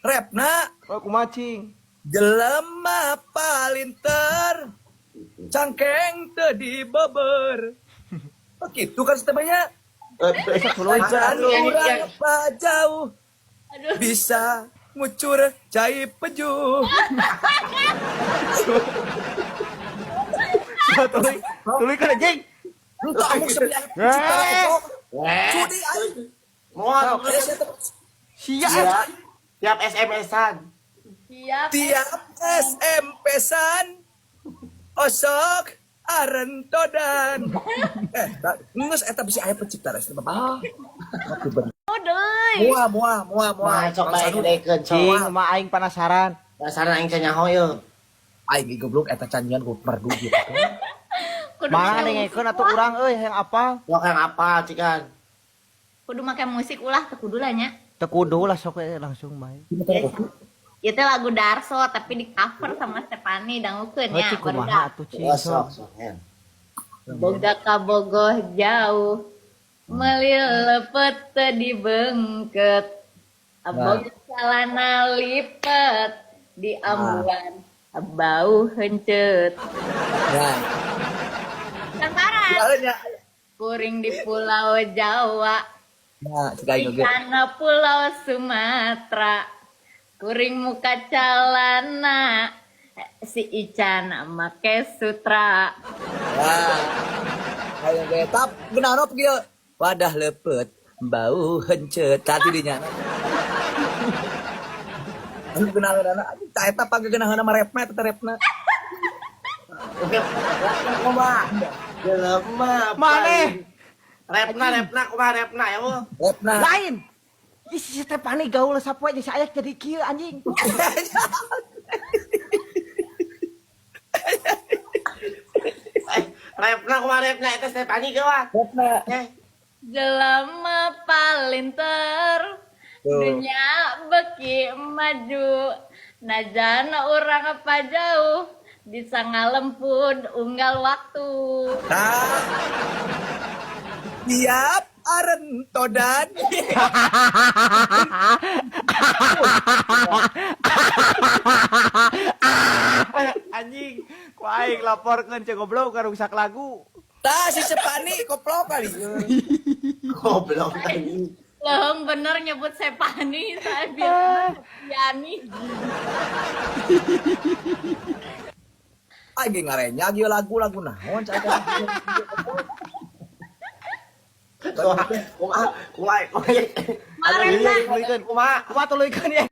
Repna Oh, kumaha cing? Jelema palinter cangkeng teu dibeber. Oh gitu kan setemanya. Eh, Najan tuluy. urang apa jauh Aduh. bisa ngucur cai pejuh. Tuluy, tuluy kan anjing. Entah amuk sebelah Eh. Sudi aing. Moal Eh, sia teh. Sia. siap. Tiap SMS-an. Siap. Tiap SMP-san osok arentodan. Eh, geus eta bisi aya pencipta rek ah. Oh, deui. Moal moal moal moal. Mah sok bae gedekeun sok. Cing, mah aing penasaran. Dasarna aing can nyaho yeuh. Aing ge goblok eta canyian ku merdu gitu. Kudu Mana make musik dengekeun atuh ulah. urang euy yang apal. Sok yang apa cikan? Kudu make musik ulah teu kudu lah nya. Teu kudu lah sok we langsung bae. Ieu teh lagu Darso tapi di cover sama Stefani dangukeun Heuh nya. cing kumaha Barudak. atuh cing Oh, sok. sok sok. Hen. Boga kabogoh jauh meuli lepet teu dibengket. Boga calana lipet di ambulan bau heunceut. Nah, Lantaran soalnya kuring di Pulau Jawa, nah, cek aing di oge. sana Pulau Sumatera. Kuring muka calana si Ican make sutra. Wah. Aing oge tap geunah kieu. Wadah lepet bau heunceut tadi dinya. Anu geunaheunana anjing tah eta panggeunahna mah repna eta teh repna. Oke, kumaha? Jelema Maneh. Repna repna kumaha repna ya wo. Repna. Lain. Ih si Stefani gaul sapoe jeung si Ayak jadi kieu anjing. Eh, repna kumaha repna eta Stefani geuwat. Repna. Eh, Jelema palinter Tuh. dunia beki maju najan urang apa jauh bisa ngalempun unggal waktu. Nah. Tiap arentodan. Anjing, ku aing laporkeun cek goblok karuksak lagu. Tah si Sepani koplok kali. goblok anjing. Leheng bener nyebut Sepani saya biasa Yani. Aing ge ngarenya ieu lagu-lagu naon cai teh. Kumaha kumaha kumaha kumaha. Marepna Tuluykeun. Kumaha? Kumaha tuluykeun ya?